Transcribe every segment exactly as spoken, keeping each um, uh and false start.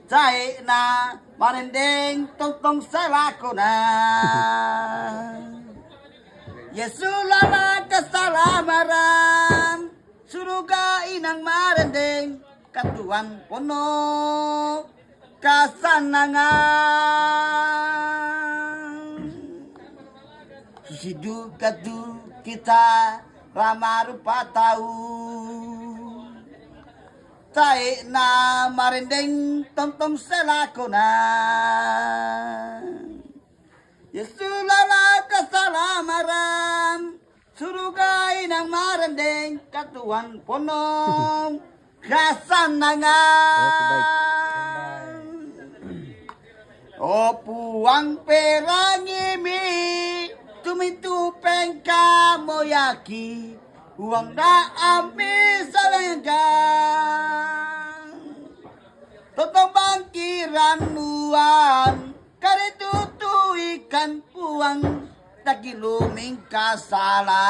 Tae'na marendeng tongtong salakona. Yesu lala kasalamaran, suruga inang marendeng, katuan pono kasanangan. Susidu katu kita lama rupa tau. Tae'na marendeng tongtong salakona. Yesu lala kasalamaran, suruga inang marendeng, katuan pono kasanangan. Oke, baik. O Puang, perangimi tumitu pengkamoyaki, uang da ami salenggang. Toto bangkiran uang, kari tutu ikan Puang, taki luming kasala.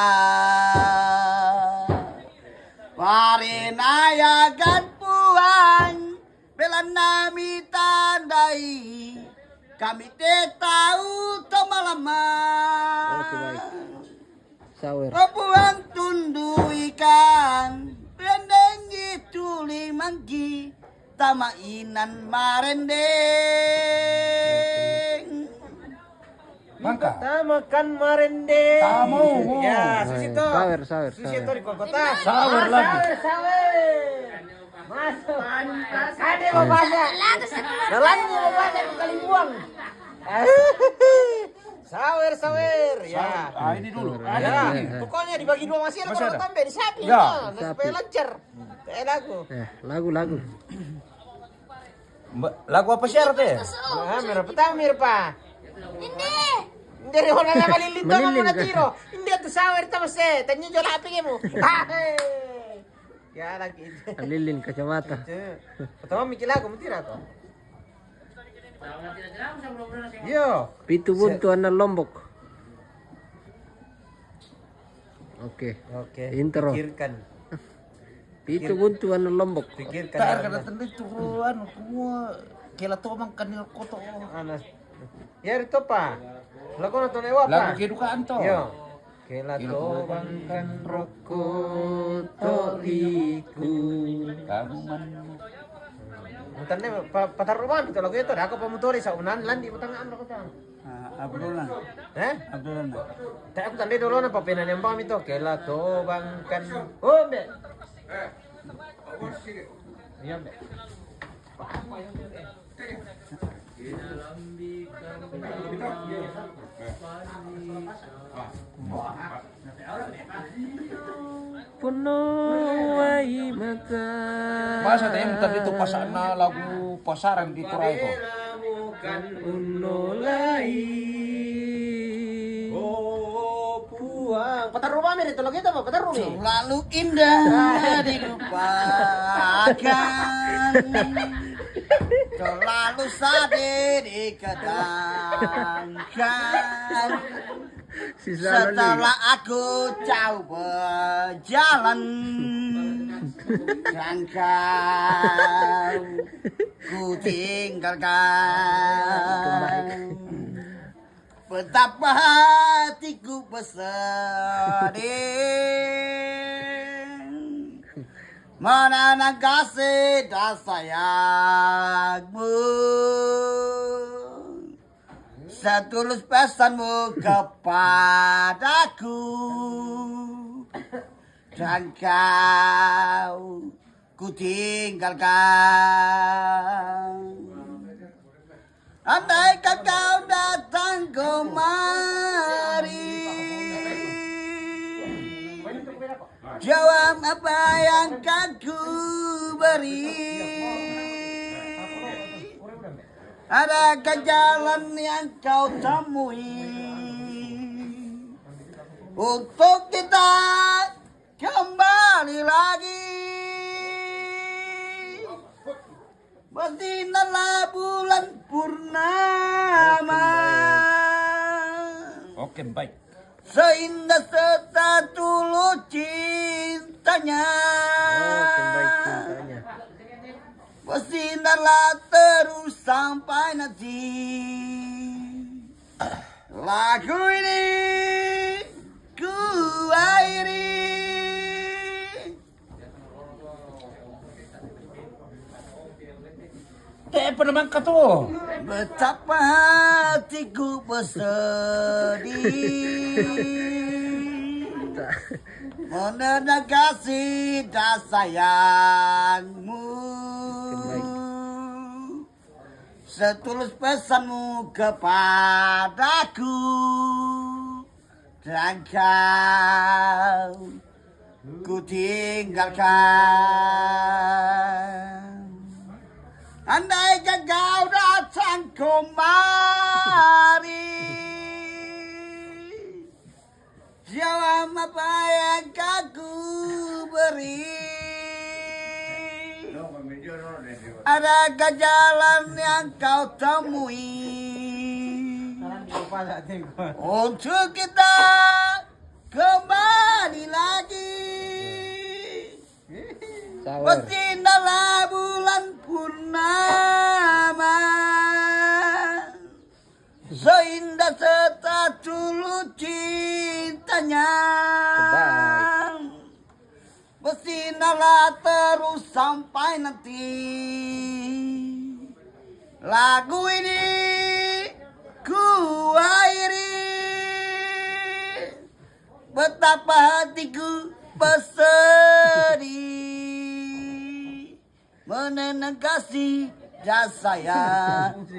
Pari nayagan Puang, bela nami tandai, kami te tau tomalama. Oke, baik. Sawer. Papuang tundu ikan, rendeng itu limanggi, tama inan marendeng. Mangka. Pertama kan marendeng. Tamu. Ya, susi to. Sawer, sawer, susi to di kota. Sawer lagi. Sawer, sawer. Masuk. Kade mau bahasa. Dalam mau bahasa di Kalimuang. Sawer, sawer. Ya. Ah, ini dulu. Ya. Ada lagi. Pokoknya dibagi dua masih ada. Masih ada. Tambah di sapi. Ya. Nah, supaya lancar. Eh, lagu. Eh, lagu, lagu. Lagu apa syarat ya? Ah, merah pertama, merah pa. Ini. Dari orang nama lilin tuh mau tiro. Ini tuh sawer tuh mas eh. Tanya jual apa kamu? Ya lagi. Lilin kacamata. Pertama mikir lagu mentira tuh. Yo. Pitu buntu anak Lombok. Oke. Oke. Intro. Pikirkan. Pitu buntu anak Lombok. Pikirkan. Tak ada tenda itu anu kumua kela tomang kanil koto. Anas. Ya itu pa. Lagu nonton ewa pa. Lagu kedukaan to. Yo. Kela tobang kan rokok to liku. Kamu man. Mutan ne patar rumah itu lagu itu. Aku pemutori saunan landi mutangan aku tang. Ah, Abdullah. Eh? Abdullah. Tak aku tanda dulu na papena nembang itu. Kela tobang kan. Oh, be. Iya, be. Puno wai mata. Masa tadi tadi itu pasana lagu pasaran di Toraja itu. Kan uno lai. Oh, Puang. Patar rumah mi itu lagi itu apa? Patar rumah. Terlalu indah dilupakan. Terlalu sadih diketangkan. Setelah aku jauh berjalan, dan kau ku tinggalkan. Betapa hatiku bersedih menanam kasih dan sayangmu. Setulus pesanmu kepadaku, dan kau ku tinggalkan. Andaikan kau datang kemari, jawab apa yang akan ku beri. Adakah jalan yang kau temui untuk kita kembali lagi? Bersinarlah bulan purnama. Oke, baik. Seindah serta tulus cintanya. Oke, baik, cintanya. Bersinar Telah terus sampai nanti. Lagu ini ku akhiri. Te apa nama kau tu? Betapa hatiku bersedih mendengar kasih dan sayangmu. Setulus pesanmu kepadaku dan kau ku tinggalkan. Andai kau datang kemari, jawab apa yang kau beri. Adakah jalan yang kau temui untuk kita kembali lagi? Sawer. Bersinarlah bulan purnama, seindah serta tulus cintanya. Bersinarlah terus sampai nanti. Lagu ini ku akhiri. Betapa hatiku bersedih menenang kasih dan sayangmu.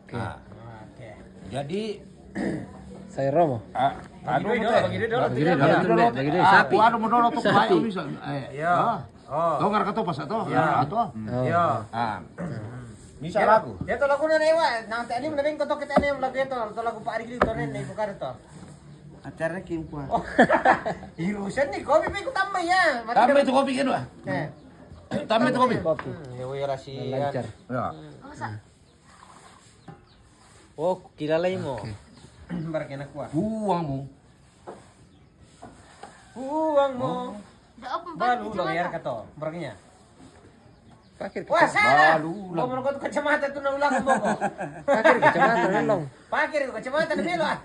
Oke. Nah, jadi saya Romo. Ah, anu, bagi duit dulu, bagi duit dulu. Bagi duit dulu, bagi duit dulu. Bagi duit. Ah, sapi. Anu, menurut tuh baik bisa. Eh, iya. Oh. Tahu nggak kata pas atau? Iya. Atau? Iya. Ah. Bisa lagu. Ya tuh lagu nana Ewa, nang tadi mending kau toket ini lagu itu, atau lagu Pak Rigi itu nih bukan itu. Acara kim kuah. Oh. Irusan nih kopi pi tambah ya. Tambah itu kopi kan, Wak? Eh. Tambah itu kopi. Kopi. Hmm, ya wira sih. Lancar. Ya. Oh, kira lagi mau. Oke. Barang enak kuah. Buang mu. Buang mu. Balu ulang ya kata barangnya. Pakir. Wah, salah. Balu ulang. Ngomong kau tuh kacamata tuh na ulang ngomong. Pakir kacamata na ulang. Pakir kacamata na melo ah.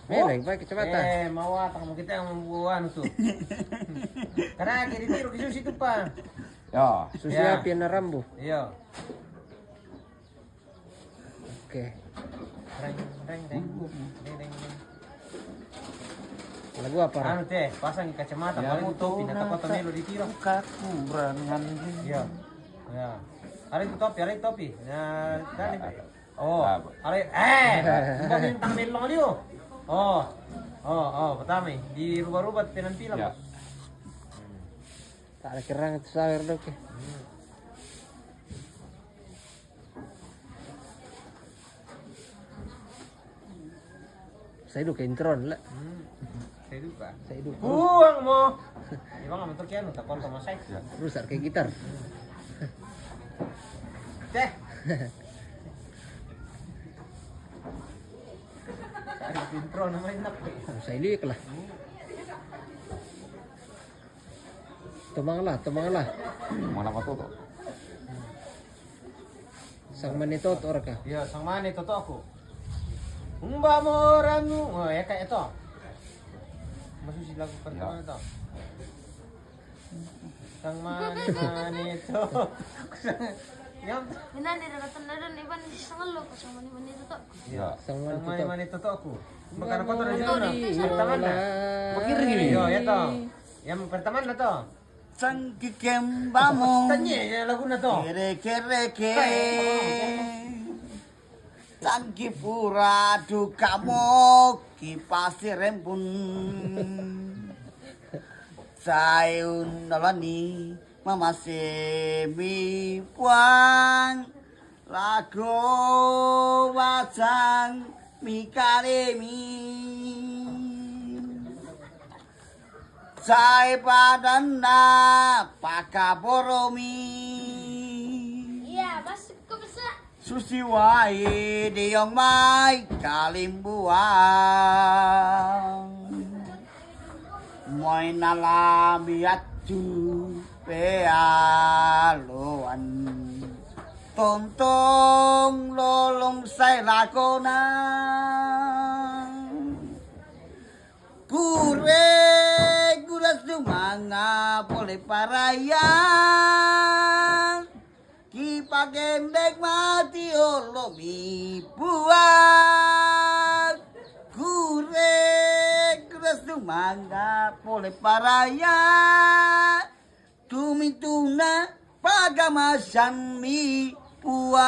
Melo yang pakai kacamata. Eh, mau apa kamu kita yang membuat anu tuh. Karena akhir itu susi tuh pak. Ya. Susi api na rambu. Iya. Oke. Reng, reng, reng. Reng, reng, reng. Lagu apa? Anu teh, pasang kacamata, paling topi, na takut melo di tiro. Kakurangan. Iya. Ya. Ada itu topi, ada itu topi. Nah, tadi. Oh, ada. Eh, bukan yang tang melong liu. Oh. Oh, oh, pertama di rubah-rubah penampilan. Ya. Tak ada kerang itu sawer dok ya. Saya duka intro lah. Hmm. Saya duka. Saya duka. Buang mo. Emang apa tuh kian tak kontak sama saya? Rusak kayak gitar. Teh. Ada intro namanya enak. Saya lihat lah. Temang lah, temang lah. Mana apa tuh? Sang mani toto orka. Iya, sang mani toto aku. Umba morangu. Oh, ya kayak itu. Masuk si lagu pertama itu. Sang mani mani itu. Yang Ini di dekat tenda dan Iban sangat lo sang mani mani toto. Iya. Sang mani toto aku. Bukan kotor aja. Pertama. Pikir gini. Iya, ya toh. Yang pertama lah toh. Sangki kembamu. Tanya ya lagu na to. Kere kere ke. Sangki pura duka mo ki pasi rempun. Sayun nolani mama semi puang. Lago wajang mikaremi. Sai padanna pakaboromi. Iya, masuk ke besar. Susi wae diong mai kalimbuang. Moi nalami attu pealoan. Tontong lolong sai lakona. Kure gura sumanga pole parayang. Kipagendek mati olo mi puat. Kure gura sumanga pole parayang. Tumituna pagamasan mi puang.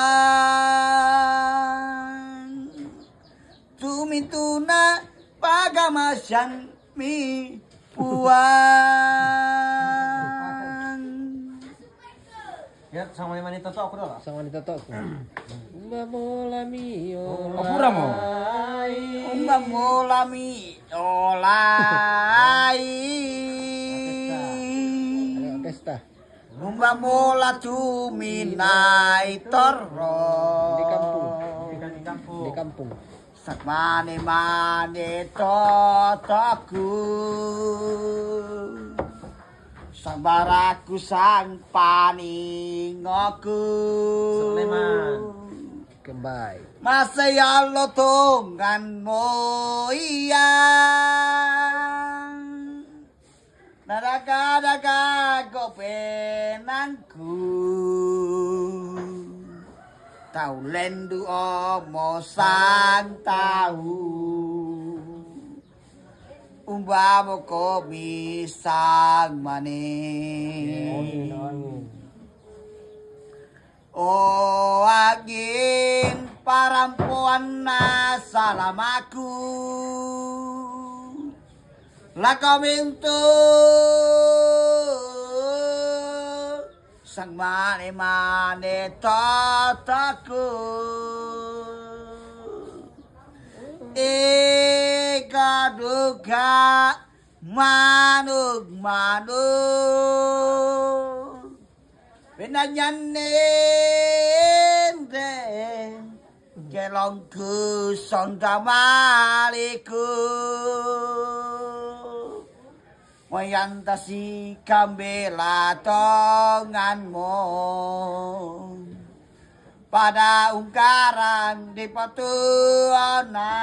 Tumituna pagamasan mi puang. Ya, sama mani toto aku dulu. Sama mani toto aku. Umba mola mi. Oh, pura mo. Umba mola mi olai. Ayo, pesta. Umba mola tuminai torro. Di kampung. Di kampung. Di kampung. Sak mane-mane totoku. Sak baraku sang paningoku. Sulaiman. Kembai. Masa ya lo tongan moyang. Nadaga-daga gopenangku. Tau lendu omo sang tau. Umbamo komi sang mane. O angin parampuanna salamaku. Lako mintu sang mane-mane totoku. Ika duka manuk-manuk. Penanyan nende kelongku sonda maliku. Moyantasi kambela tonganmu. Pada ungkaran di patuana.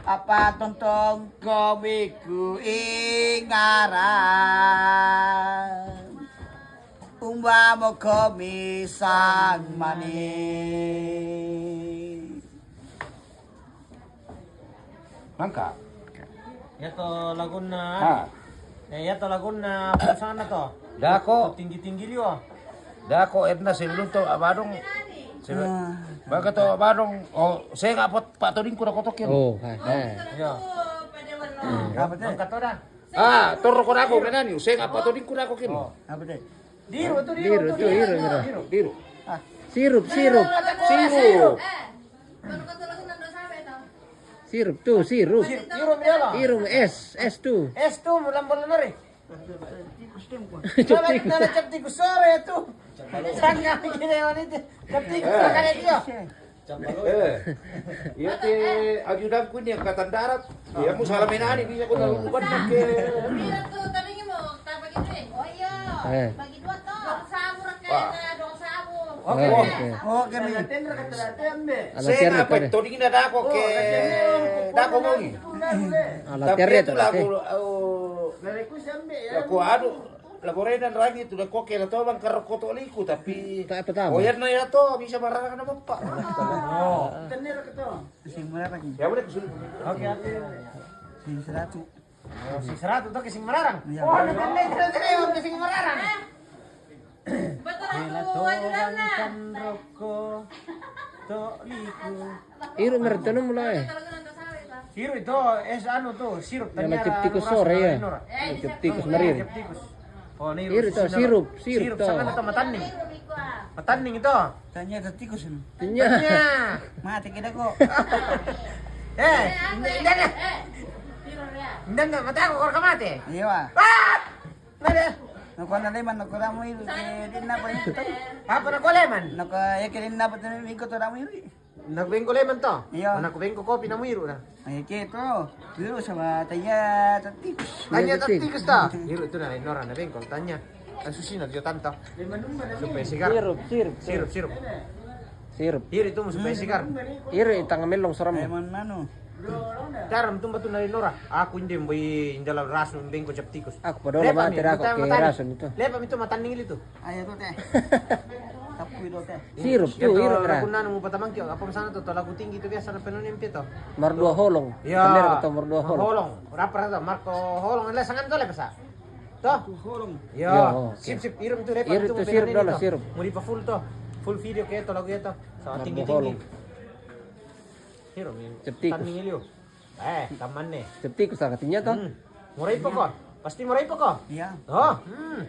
Apa tontong komiku ingaran. Umbamo komi sang mani. Mangka. Ya to lagunna. Ha. Eh, ya to lagunna pusana to. Dako. Tinggi-tinggi liwa. Dako etna sebelum to abadong. Sebe- Ah. Maka to abadong. Oh, saya nggak pot Pak Toding kuda kotokin. Oh, ha, ha. Ya. Apa teh? Mangka to dah. Ah, torro ko dako kenani. Saya nggak Pak Toding kuda kokin. Oh. Apa teh? Diru tu, diru Diru tu, tu, diru, diru. Diru. Diru. Ah. Sirup, sirup. Sirup. Sirup tu, sirup. Sirup, sirup dia lah. Sirup es, es tu. Es tu, bulan-bulan hari. Tikus tim, Bang. Nana, nana cap tikus sore tu. Sanga mikir yang itu. Cap tikus sore dia. Eh, iya te ajudanku ini angkatan darat. Ya, mu salah menani bisa ko tahu bukan pakai. Iya tuh, tadi mau tak pakai duit. Oh iya. Eh. Bagi dua toh. Dong sabur kayak dong sabur. Oke. Oke. Oke, mi. Ala Saya tiar apa tadi. Toding na dako ke dako mongi. Ala tiar itu tadi. Lagu, oh, lagu anu, lagu Renan lagi tu, lagu ke la to bang karo koto liku, tapi tak apa tahu. Oh, ya, na ya to, bisa barang na bapak. Oh. Sing berapa ni? Ya udah, kusuli. Oke, oke. Sing seratus. Oh, sing seratus to ke sing mararang. Iya. Oh, na tende, tende, tende, ke sing mararang. Betul aku, ajudanna. Kan roko to liku. Iru mertenu mulai. Iru itu es anu tu, sirup. Yang tanya tikus anu sore rasa ya. Nora. Yang tikus Oh, marir. Tikus. Oh, ini Iru itu sirup, sirup, sirup, sirup, to. Sama itu matanning. Matanning itu. Tanya ada tikus ini. Tanya. Tanya. Mati kita kok. Eh, ini, ini, ini. Ini, ini, mata aku korka mati. Iya, Pak. Ah! Mana? Nako na leman, nako ramu iru, ke din apa itu? Apa nako leman? Nako, ya, ke din apa tu, ikut orang iru. Nakubengko lemon to? Iya. Nakubengko kopi namu iru na. Ayo ke to. Iru sama tanya tatikus. Tanya tatikus ta? Iru tu na, Nora na bengko tanya. Kan susi na dio tanto. Supaya sigar. Sirup, sirup. Sirup, sirup. Sirup. Iru itu supaya sigar. Iru itang melong soram. Lemon anu. Cara tumba tu na, Nora. Aku inde mboi indala rasun bengko cap tikus. Aku padahal mati aku ke rasun itu. Lepa mi tu mataning ili tu. Ayo tu teh. Tapi do teh. Sirup tu, iru ra. Aku nanu mu patamang kio, apa sana tu, to lagu tinggi tu biasa na penuh nempe to. Mardua holong. Ya. Bener kata mardua holong. Holong. Rapper to, Marco holong. Lesangan to le pasa. To. Holong. Ya. Sip, sip, iru tu lepa. Iru tu sirup dolo, sirup. Mau di full to. Full video ke to lagu ya to. Sama tinggi tinggi. Iru mi. Tanding ilio. Eh, taman ne. Cepi ku saka tinya to. Morai poko. Pasti morai poko. Iya. Oh. Hmm.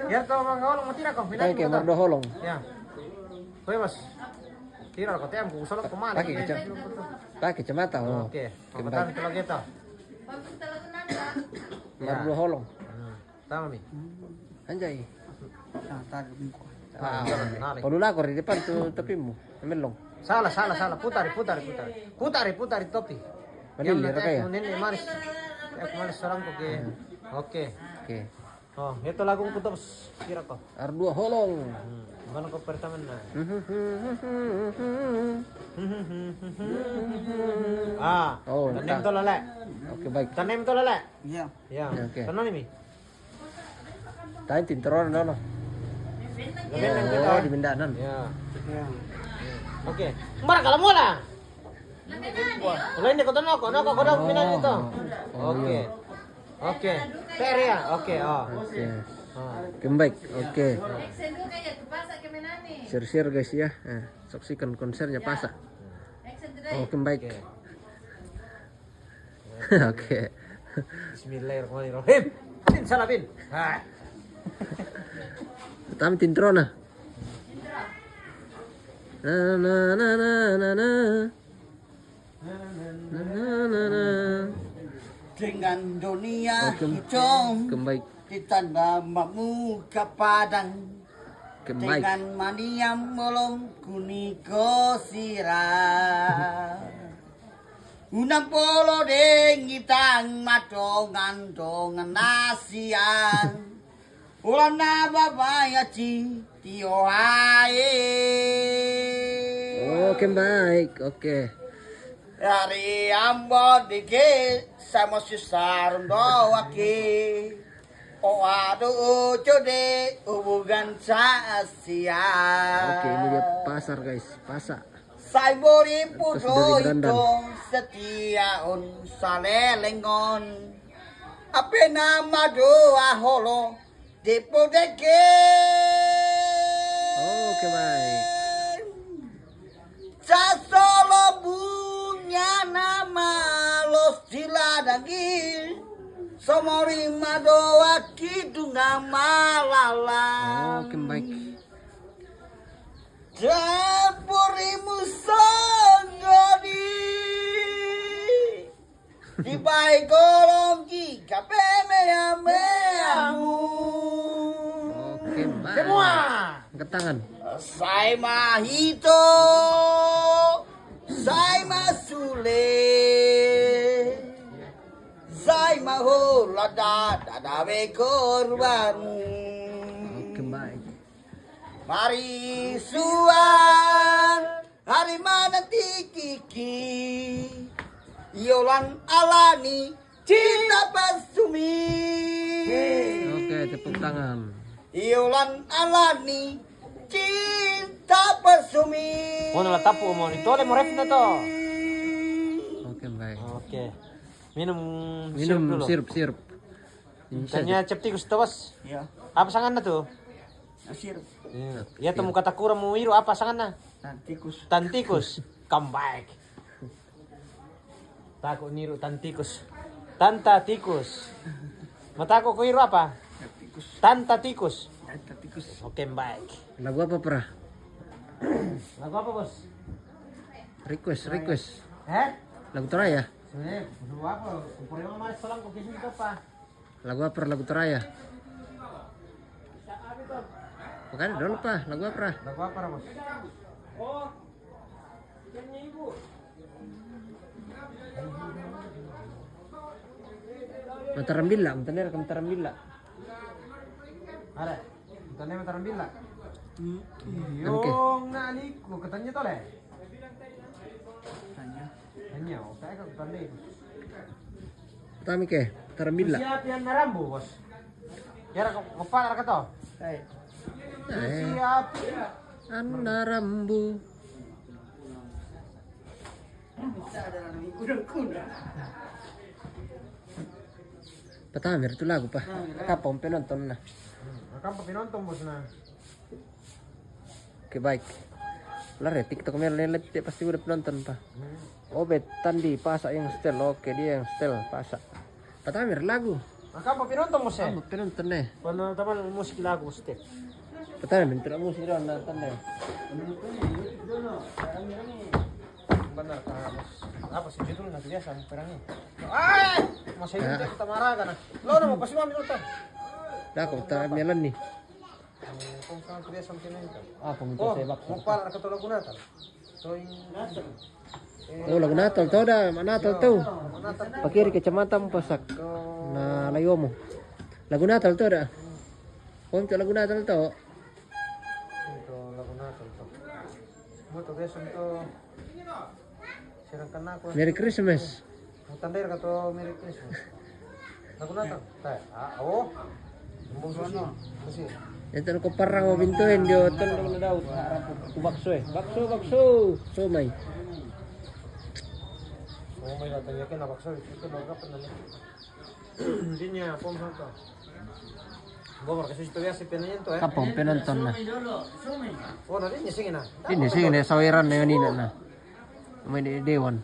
Ya to mangga holong mati ko. Kayak mardua holong. Ya. Kowe mas. Tira ko tem ku solok kemana? Pakai kacamata. Oh. Oke. Kembali kalau gitu. Mardua holong. Tama mi. Anjay. Polu lako di depan tu topimu. Melong. Salah, salah, salah. Putari, putari, putari. Putari, putari topi. Malili raka ya. Nenek manis. Aku manis seorang kok. Oke. Oke. Oh, itu lagu ku terus kira kok. Mardua holong. Mana kok pertama na? Ah, oh, tanem to lele. Oke, baik. Tanem to lele. Iya. Ya. Oke. Tenang ini. Tain tintero no no. Oh, di Mindanan. Ya. Oke. Mara kalau mula. Kalau ini kota noko, noko kota Mindanan itu. Oke. Oke. Fair ya. Oke. Oh. Oke. Kembali. Oke. Share-share guys ya. Saksikan konsernya Pasa. Oh, kembali. Oke. Bismillahirrahmanirrahim. Bin, salah, Bin. Tam tintro na. Na na na na na na. Na na na na. Dengan dunia hitam. Kembali. Di tanda mamu kapadang. Kembali. Dengan maniam molong kuni kosira. Unang polo deng itang matongan tongan nasian. Ulana babaya ci tio ae. Oke, baik. Oke. Dari ambo dike sama susar doake. Oh aduh code hubungan sasia. Oke, ini dia pasar guys, pasar. Saibori pudo itu setia on salelengon. Ape nama doa holo depo deke. Oke, baik. Sasolo bunya nama los diladangi. Somori madoa kidunga malala. Oke, baik. Dapurimu songgodi. Dibai golong giga pemea meamu. Oke, baik. Semua. Angkat tangan. Sai mahito. Sai masule. Sai mahola dada dawe korban. Oke, baik. Mari suan hari mana tikiki. Yolan alani cinta pasumi. Oke, tepuk tangan. Yolan alani cinta pasumi. Mau nala tapu mau ditole mau refna to. Oke, baik. Oke. Minum sirup dulu. Sirup, sirup. Tanya cep tikus to, Bos. Iya. Apa sanganna tu? Nasir. Iya. Ya temu kata kurang mu iru apa sanganna? Tantikus. Tantikus. Come back. Tako niru tantikus. Tanta tikus. Matako ko iru apa? Tantikus. Tanta tikus. Tantikus. Oke, baik. Lagu apa, Pra? Lagu apa, Bos? Request, request. Eh? Lagu Toraya. Sebenarnya lagu apa? Lagu apa? Lagu apa, lagu Toraya? Makanya dulu, Pak, lagu apa? Lagu apa, Bos? Mataram Villa, mataram Villa. Ada. Tanda Mataram Villa. Hmm. Oke. Yung nani ko katanya to le. Tanya. Tanya, oh, saya kan tanda itu. Tami ke, Mataram Villa. Siapa yang narambu, bos? Ya, kepala kata. Hai. Eh. Siapa? An narambu. Patamir tu lagu pa. Kapang penonton na. Kapang penonton, bos, na. Oke, baik. Lare TikTok mel lele pasti udah penonton pa. Obe tandi pasa yang setel. Oke, dia yang setel pasa. Patamir lagu. Maka apa pinonton mo se? Apa pinonton ne? Pano taman musik lagu sete. Patamir pintu musik don na tanda. Benar, ah, mas. Apa sih judul nanti dia sama perang ini? Ay! Mas ini tak tamaraga na. Lo nama pasti mami nonton. Dah kau tak melan nih. Kung saan ko diya sa tinenta? Ah, pumunta sa bakso. Mo pala ka to lagu Natal. So, yung Natal. Oh, lagu Natal to da, ma Natal to. Pakiri kacamata mo pasak. Na layo mo. Lagu Natal to da. Kung to lagu Natal to. Ito, lagu Natal to. Mo to diya sa to. Merry Christmas. Tanda ka to Merry Christmas. Lagu Natal. Ah, oh. Kasi. Ito ko parang o bintuhin, di o tanda na daw. Harap ko bakso eh. Bakso, bakso. Somay. Somay na tanya ka na bakso. Ito na ka pa na. Hindi niya, pom sa to. Bomar kasi ito kasi pinanyan to eh. Kapong pinonton na. Oh, na rin niya, sige na. Hindi, sige na. Sawiran na yun, ina na. May di- dewan.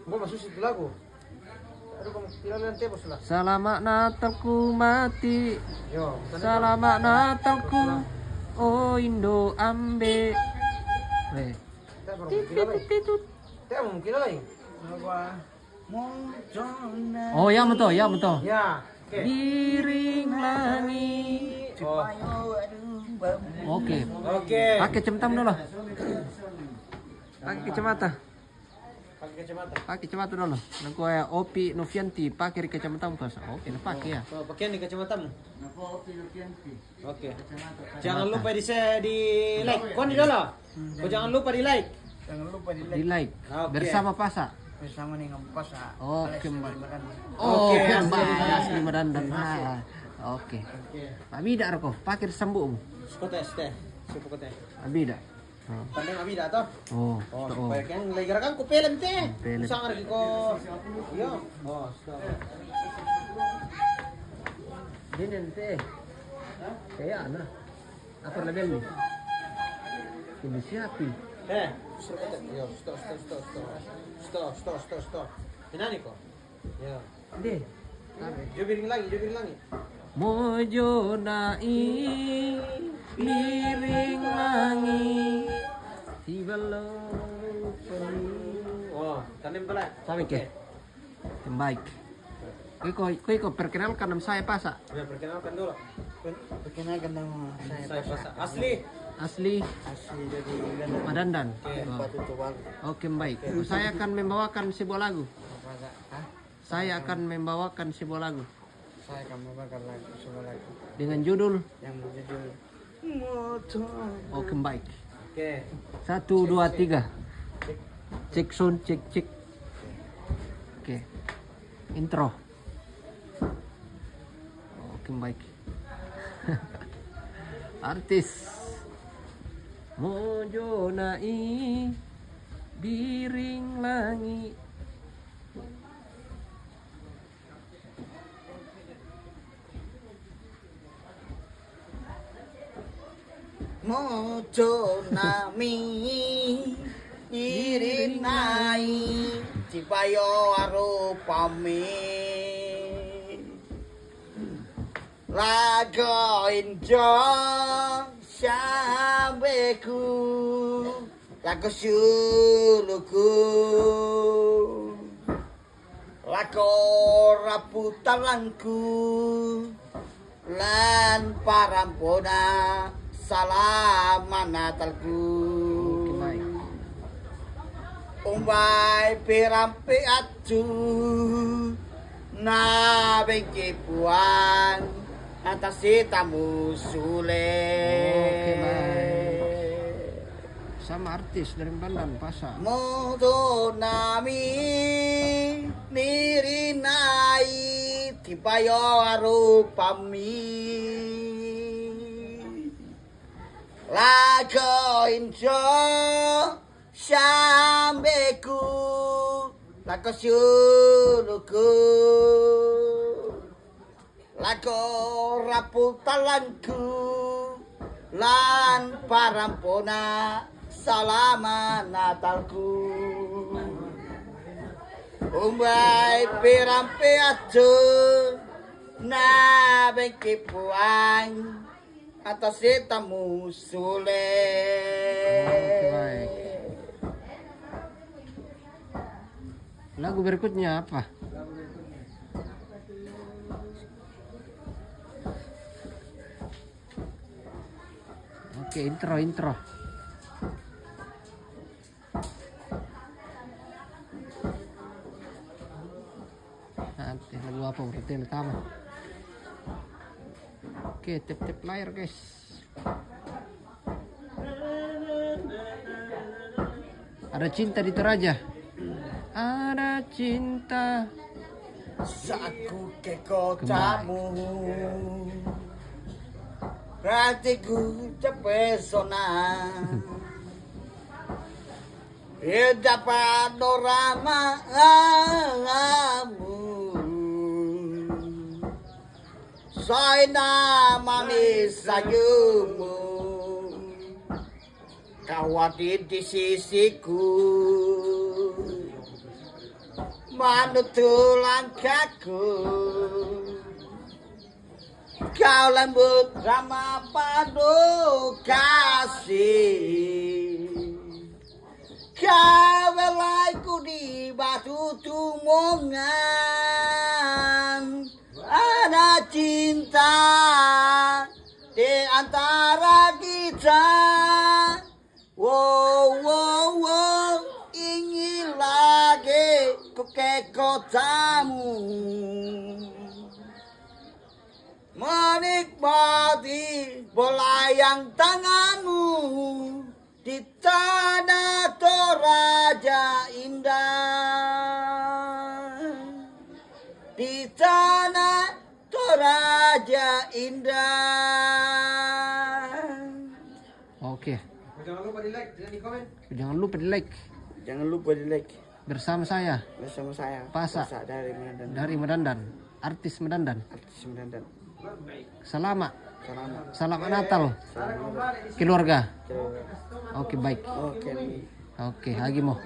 Gua masuk situ lagu. Aduh, kamu kilala nanti bos lah. Salama Natal ku mati. Yo, bukan itu. Salama Natal ku. Oh, Indo ambe. Eh. Kita belum kilala. Titut, titut. Kita belum kilala. Apa? Oh, ya betul, ya betul. Ya. Oke. Biring langit. Oh. Oke. Oke. Pakai centam dulu. Pakai kacamata. Pakai kacamata. Pakai kacamata dulu. Nang kau ya, Opi Novianti, pakai kacamata pas. Oke, na pakai ya. Oh, pakai ni kacamatamu. Napa Opi Novianti? Oke. Kacamata. Jangan lupa di share, di like. Kau di dalam. Kau jangan lupa di like. Jangan lupa di like. Di like. Oke. Bersama Pasa. Bersama dengan Pasa. Oke, Mbak. Oke, Mbak. Asli Madandan. Oke. Oke. Abi dak rokok, pakai sambuk. Sekote, sekote. Sekote. Abi dak. Pandai abi dak toh? Oh, oh, supaya kan lagi gerakan ku film teh. Film. Usang lagi ko. Iya. Oh, stop. Dia nanti. Kayak anak. Apa lagi ni? Ini siapa? Eh, stop, stop, stop, stop. Stop, stop, stop, stop. Ini nih kok. Ya. Deh. Jobiring lagi, jobiring lagi. Mojo nai miring langi. Tiba lo. Oh, tanem pala. Sampai ke? Oke. Yang baik. Kau, kau, kau perkenalkan nama saya Pasa. Ya, perkenalkan dulu. Perkenalkan nama saya Pasa. Asli. Asli. Asli dari Madandan. Oke. Oke, baik. Saya akan membawakan sebuah lagu. Saya akan membawakan sebuah lagu. Saya akan membawakan lagu, sebuah lagu. Dengan judul? Yang berjudul Motor. Oke, baik. Oke. Satu, dua, tiga. Cek sound, cek, cek. Oke. Intro. Oke, baik. Artis. Mojo nai biring langi. Mojo nami irinai cipayo arupami. Lago injo sambeku, lago suluku. Lako raputalangku lan parampona salama Natalku. Oke, baik. Umbai pirampi atu na bengki puan atasi tamu sule. Oke, baik. Sama artis dari Medandan, Pasa. Modo nami niri nai tipayo arupami. Lago injo sambeku, lago siuluku, lago raputalangku, lan parampona salama Natalku. Umbai pirampi atu na bengki puan atasi tamu sule. Oke, baik. Lagu berikutnya apa? Oke, intro, intro. Nanti lagu apa berarti yang utama? Oke, tap-tap layar, guys. Ada cinta di Toraja. Ada cinta. Saku ke kotamu. Hatiku terpesona. Indah panoramamu. Saina manis senyummu. Kau hadir di sisiku. Menutu langkahku. Kau lembut ramah penuh kasih. Kau belaiku di batu tumongan. Ada cinta di antara kita. Wow, wow, wow, ingin lagi ku ke kotamu. Menikmati belayang tanganmu di tanah Toraja indah. Di tanah Toraja indah. Oke. Jangan lupa di like, jangan di komen. Jangan lupa di like. Jangan lupa di like. Bersama saya. Bersama saya. Pasa. Pasa dari Medandan. Dari Medandan. Artis Medandan. Artis Medandan. Salama. Salama. Salama Natal. Salama. Keluarga. Keluarga. Oke, baik. Oke. Oke, agi mo.